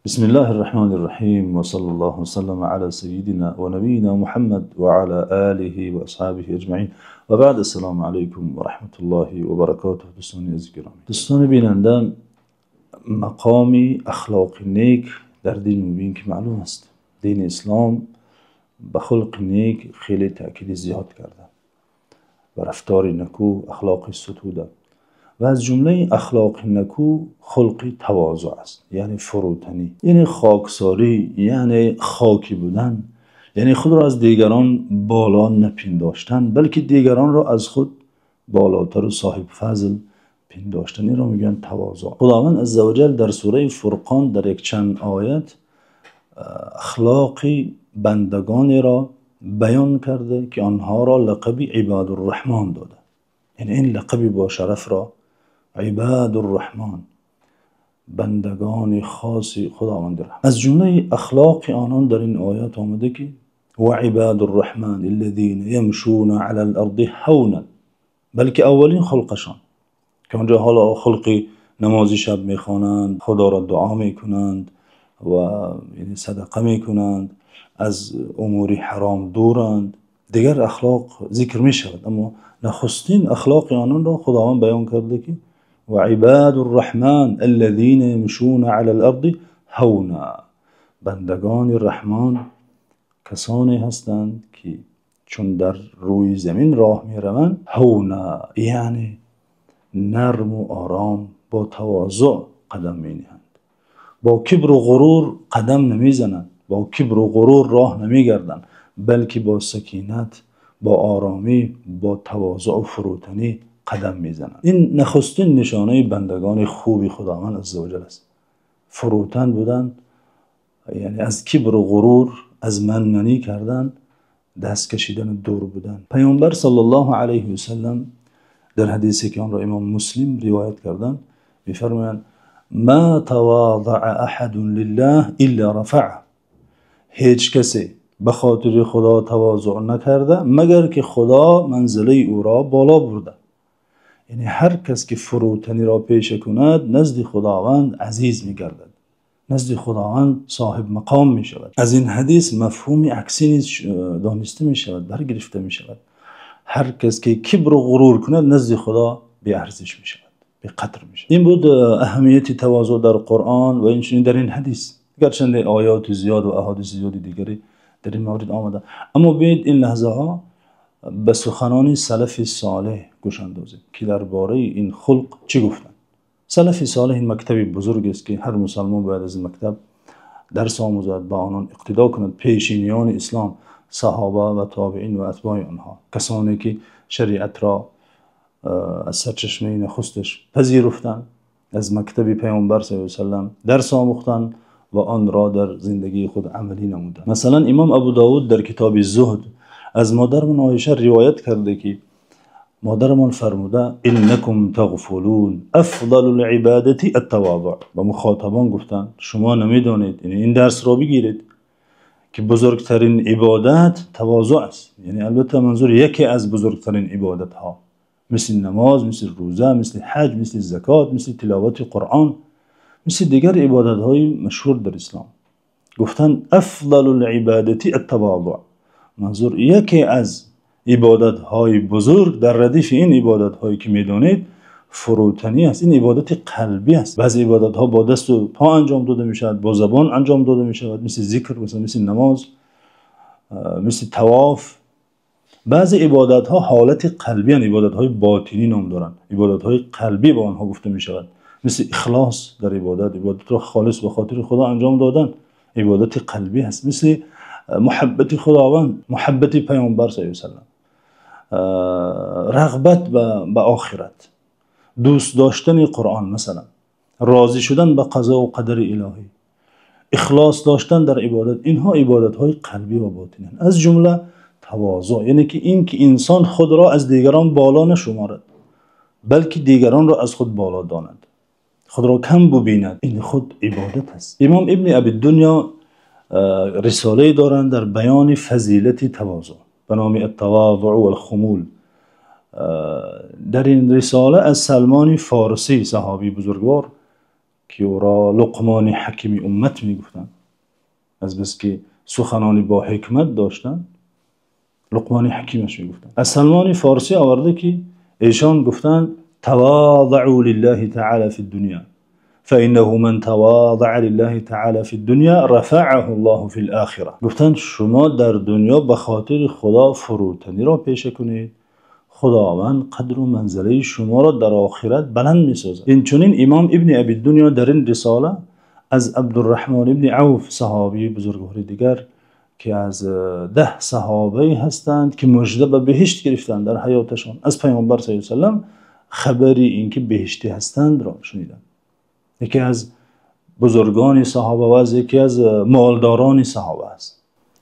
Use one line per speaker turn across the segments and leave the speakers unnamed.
Бисмиллаҳир Раҳмонир Раҳим ва саллаллоҳу васаллама ала саййидина ва набиййина Муҳаммад ва ала олиҳи ва асҳобиҳи аҷмаин. Ва баъд, ассалому алайкум ва раҳматуллоҳи ва баракотуҳ. Дӯстони азиз, гиромӣ, дӯстони бинанда, мақоми ахлоқи нек дар дини мубин ки маълум аст. Дини ислом ба хулқи нек хеле таъкиди зиёд кардааст. Ба рафтори нику, ахлоқи ситуда ва аз ҷумлаи ахлоқи нику хулқи тавозӯъ аст, яъне фурӯтанӣ, яъне хоксорӣ, яъне хокӣ будан, яъне худро аз дигарон боло напиндоштан, балки дигаронро аз худ болотар ва соҳиби фазл пиндоштан. Инро мегӯянд тавозӯъ. Худованди азза ва ҷалл дар сураи Фурқон дар як чанд оят ахлоқи бандагонеро баён кардааст, ки онҳоро лақаби Ибодур-Раҳмон додааст. Яъне ин лақаби бо шарафро Ибодур-Раҳмон, бандагони хоси Худованди Раҳмон. Аз ҷумлаи ахлоқи онон дар ин оят омадааст, ки ва ибодур-Раҳмонил-лазина ямшуна алал-арзи ҳавнан, балки аввалин хулқашон, ки он ҷо ҳоло хулқи намози шаб мехонанд, Худоро дуо мекунанд ва яъне садақа мекунанд, аз умури ҳаром дуранд. Дигар ахлоқ зикр мешавад, аммо нахустин ахлоқи ононро Худованд баён кардааст, ки ва ибодур-Раҳмонил-лазина ямшуна алал-арзи ҳавнан. Бандагони Раҳмон касоне ҳастанд, ки чун дар рӯи замин роҳ мераванд, ҳавнан, яъне нарм ва ором, бо тавозӯъ қадам мениҳанд. Бо кибру ғурур қадам намезананд, бо кибру ғурур роҳ намегарданд, балки бо сакинат, бо оромӣ, бо тавозӯъ ва фурӯтанӣ қадам мезананд. Ин нахустин нишонаи бандагони хуби Худованд азза ва ҷалл аст. Фурӯтан будан, яъне аз кибру ғурур, аз манманӣ кардан даст кашидан ва дур будан. Паёмбар саллаллоҳу алайҳи васаллам дар ҳадисе, ки онро имом Муслим ривоят карданд, мефармоянд: ма тавозаъа аҳадун лиллаҳи илла рафаъаҳ. Ҳеҷ касе ба хотири Худо тавозӯъ накарда, магар ки Худо манзилаи ӯро боло бурда. Яъне ҳар кас ки фурӯтаниро пеша кунад, назди Худованд азиз мегардад, назди Худованд соҳиби мақом мешавад. Аз ин ҳадис мафҳуми аксӣ низ дониста мешавад, баргирифта мешавад. Ҳар кас ки кибру ғурур кунад, назди Худо беарзиш мешавад, беқадр мешавад. Ин буд аҳамияти тавозӯъ дар Қуръон ва инчунин дар ин ҳадис. Гарчанд оятҳои зиёд ва аҳодиси зиёди дигаре дар ин маврид омада, аммо биёед ин лаҳзаҳо ба суханони салафи солеҳ гӯш андозем, ки дар бораи ин хулқ чӣ гуфтанд. Салафи солеҳ ин мактаби бузургест, ки ҳар мусулмон бояд аз ин мактаб дарс омӯзад, ба онон иқтидо кунад. Пешиниёни ислом, саҳоба ва тобеин ва атбои онҳо, касоне ки шариатро аз сарчашмаи нахусташ пазируфтанд, аз мактаби Паёмбар саллаллоҳу алайҳи васаллам дарс омӯхтанд ва онро дар зиндагии худ амалӣ намуданд. Масалан, имом Абу Довуд дар китоби Зуҳд аз модарамон Оиша ривоят кардааст, ки модарамон фармуда: иннакум тағфулун афзалул ибодати ат-тавозӯъ. Ба мухотабон гуфтанд: шумо намедонед, яъне ин дарсро бигиред, ки бузургтарин ибодат тавозӯъ аст. Яъне албатта манзур яке аз бузургтарин ибодатҳо, мисли намоз, мисли рӯза, мисли ҳаҷ, мисли закот, мисли тиловати Қуръон, мисли дигар ибодатҳои машҳур дар ислом. Гуфтанд: афзалул ибодати ат-тавозӯъ. Манзур яке аз ибодатҳои бузург дар радифи ин ибодатҳое ки медонед фурӯтанӣ аст. Ин ибодати қалбӣ аст. Баъзе ибодатҳо бо даст ва по анҷом дода мешавад, бо забон анҷом дода мешавад, мисли зикр, мисли намоз, мисли тавоф. Баъзе ибодатҳо ҳолати қалбӣ анд, ибодатҳои ботинӣ ном доранд. Ибодатҳои қалбӣ ба онҳо гуфта мешавад, мисли ихлос дар ибодат, ибодатро холис ба хотири Худо анҷом додан ибодати қалбӣ аст, мисли муҳаббати Худованд, муҳаббати Паёмбар саллаллоҳу алайҳи васаллам, рағбат ба охират, дӯст доштани Қуръон, масалан розӣ шудан ба қазо ва қадари илоҳӣ, ихлос доштан дар ибодат. Инҳо ибодатҳои қалбӣ ва ботинӣ анд. Аз ҷумла тавозӯъ, яъне ки ин ки инсон худро аз дигарон боло нашуморад, балки дигаронро аз худ боло донад, худро кам бибинад. Ин худ ибодат аст. Имом Ибни Абид Дунё рисолае доранд дар баёни фазилати тавозӯъ ба номи ат-тавозӯъ вал-хумул. Дар ин рисола аз Салмони Форсӣ, саҳобии бузургвор, ки ӯро Луқмони Ҳакими уммат мегуфтанд, аз бас ки суханони бо ҳикмат доштанд, Луқмони Ҳакимаш мегуфтанд. Аз Салмони Форсӣ оварда, ки эшон гуфтанд: تواضعوا لله تعالى في الدنيا فإنه من تواضع لله تعالى في الدنيا رفعه الله في الآخرة. Гуфтанд: шумо дар дунё ба хотири Худо фурӯтаниро пеша кунед, Худованд қадру манзилаи шуморо дар охират баланд месозад. Инчунин имом Ибни Абиддунё дар ин рисола аз Абдурраҳмон ибни Авф, саҳобии бузургвори дигар, ки аз 10 саҳобае ҳастанд, ки мужда ба биҳишт гирифтанд дар ҳаёташон, аз Паёмбар саллаллоҳу алайҳи васаллам хабари инки биҳиштӣ ҳастандро шуниданд. Яке аз бузургони саҳоба ва аз яке аз молдорони саҳоба аст.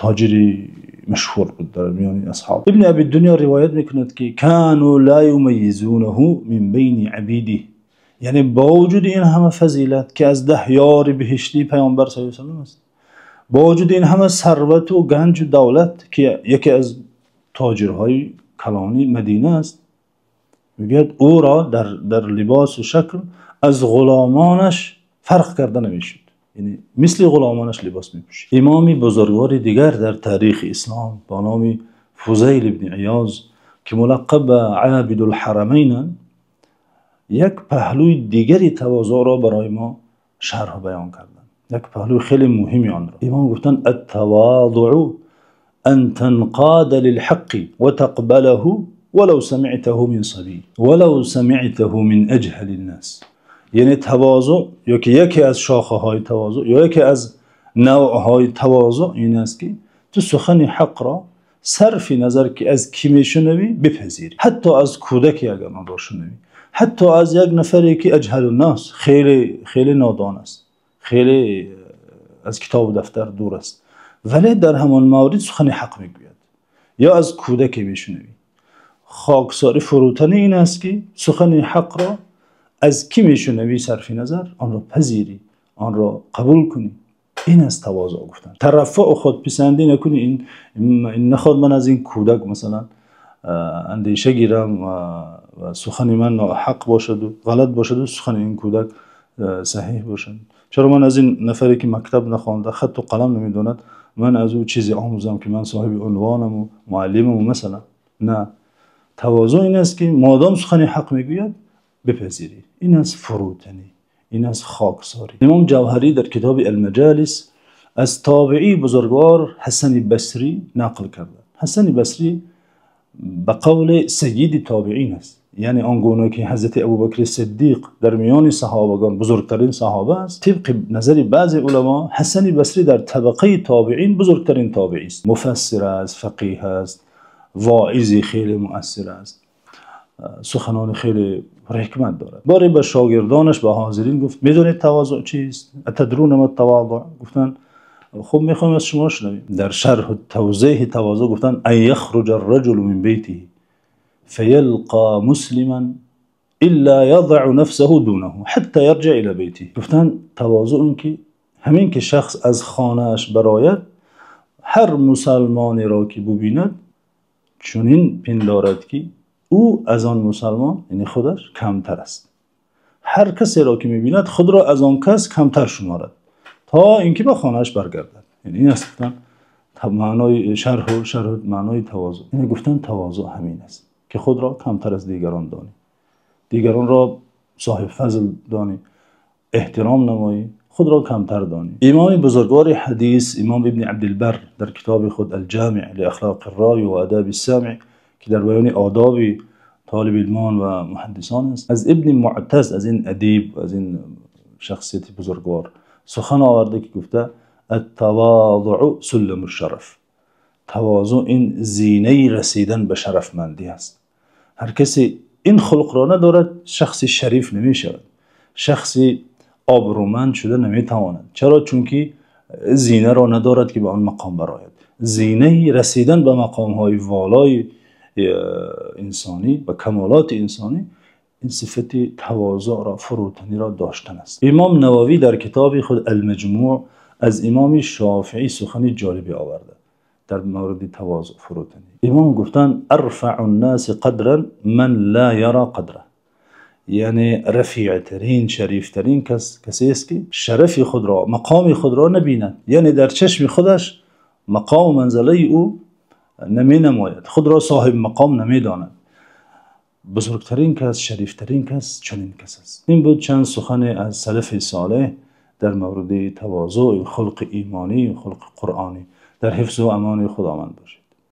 Тоҷири машҳур буд дар миёни асҳоб. Ибни Абиддунё ривоят мекунад, ки كانوا لا يميزونه من بين عبيده. Яъне бо вуҷуди ин ҳама фазилат, ки аз 10 ёри биҳиштии Паёмбар саллаллоҳу алайҳи васаллам аст, бо вуҷуди ин ҳама сарвату ганҷу давлат, ки яке аз тоҷирҳои калони Мадина аст, мегӯяд, ӯро дар либосу шакл аз ғуломонаш фарқ карда намешуд, яъне мисли ғуломонаш либос мепӯшид. Имоми бузургвори дигар дар таърихи ислом бо номи Фузайл ибни Иёз, ки мулаққаб ба Абидулҳарамайнанд, як паҳлӯи дигари тавозӯъро барои мо шарҳу баён карданд, як паҳлӯи хеле муҳими онро. Имом гуфтанд: التواضع أن تنقاد للحق وتقبله ولو سمعته من صبي ولو سمعته من أجهل الناس. Яъне тавозӯъ ё ки яке аз шохаҳои тавозӯъ ё яке аз навъҳои тавозӯъ ин аст, ки ту сухани ҳақро, сарфи назар ки аз кӣ мешунавӣ, бипазирӣ, ҳатто аз кӯдаке агар онро шунавӣ, ҳатто аз як нафаре ки أجهل الناس, хеле хеле нодон аст, хеле аз китобу дафтар дур аст, вале дар ҳамон маврид сухани ҳақ мегӯяд, ё аз кӯдаке мешунавӣ. Хоксорӣ, фурӯтанӣ ин аст, ки сухани ҳақро аз кӣ мешунавӣ, сарфи назар, онро пазирӣ, онро қабул кунӣ. Ин аст тавозӯъ гуфтан. Тараффуъу худписандӣ накунӣ. Ин нахоҳад ман аз ин кӯдак масалан андеша гирам ва сухани ман ноҳақ бошаду ғалат бошаду сухани ин кӯдак саҳеҳ бошад. Чаро ман аз ин нафаре, ки мактаб нахонда, хатту қалам намедонад, ман аз ӯ чизе омӯзам, ки ман соҳиби унвонаму муаллимаму масалан? На, тавозӯъ ин аст, ки модом сухани ҳақ мегӯяд, бипазирӣ. Ин аст фурӯтанӣ, ин аст хоксорӣ. Имом Ҷавҳарӣ дар китоби Алмаҷолис аз тобеии бузургвор Ҳасани Басрӣ нақл карда. Ҳасани Басрӣ ба қавли саййиди тобеин аст, яъне он гуна ки ҳазрати Абубакри Сиддиқ дар миёни саҳобагон бузургтарин саҳоба аст, тибқи назари баъзе уламо Ҳасани Басрӣ дар табақаи тобеин бузургтарин тобеӣ аст. Муфассир аст, фақеҳ аст, воизи хеле муассир аст, суханони хеле пурҳикмат дорад. Боре ба шогирдонаш, ба ҳозирин гуфт: медонед, тавозӯъ чист? أتدرون ما التواضع؟ Гуфтанд: хуб, мехоҳем аз шумо шунавем. Дар шарҳу тавзеҳи тавозӯъ гуфтанд: أن يخرج الرجل من بيته فيلقى مسلما إلا يضع نفسه دونه حتى يرجع إلى بيته. Гуфтанд: тавозӯъ ин ки ҳамин ки шахс аз хонааш барояд, ҳар мусалмонеро ки бубинад, чунин пиндорад, ки ӯ аз он мусалмон, яъне худаш, камтар аст. Ҳар касеро ки мебинад, худро аз он кас камтар шуморад, то инки ба хонааш баргардад. Яъне ин аст, гуфтанд, маънои шарҳу маънои тавозӯъ. Яъне гуфтанд, тавозӯъ ҳамин аст, ки худро камтар аз дигарон донӣ, дигаронро соҳиб фазл донӣ, эҳтиром намоӣ, худро камтар донӣ. Имоми бузургвори ҳадис, имом Ибни Абдилбар, дар китоби худ Алҷомеъ لأخلاق الراوي وآداب السامع, ки дар баёни одоби толибилмон ва муҳаддисон аст, аз Ибни Муътаз, аз ин адиб, аз ин шахсияти бузургвор сухан оварда, ки гуфта: التواضع سلم الشرف. Тавозӯъ ин зинаи расидан ба шарафмандӣ аст. Ҳар касе ин хулқро надорад, шахси шариф намешавад, шахси обрӯманд шуда наметавонад. Чаро? Чунки зинаро надорад, ки ба он мақом барояд. Зинаи расидан ба мақомҳои волои инсонӣ, ба камолоти инсонӣ, ин сифати тавозӯъро, фурӯтаниро доштан аст. Имом Нававӣ дар китоби худ Алмаҷмӯъ аз имоми Шофеӣ сухани ҷолибе оварда дар мавриди тавозӯъ, фурӯтанӣ. Имом гуфтанд: أرفع الناس قدرا من لا يرى قدره. Яъне рафеътарин, шарифтарин кас касест, ки шарафи худро, мақоми худро набинад. Яъне дар чашми худаш мақом ва манзилаи ӯ наменамояд, худро соҳиби мақом намедонад. Бузургтарин кас, шарифтарин кас чунин кас аст. Ин буд чанд сухане аз салафи солеҳ дар мавриди тавозӯъ, хулқи имонӣ, хулқи қуръонӣ. Дар ҳифзу амони Худованд бошед.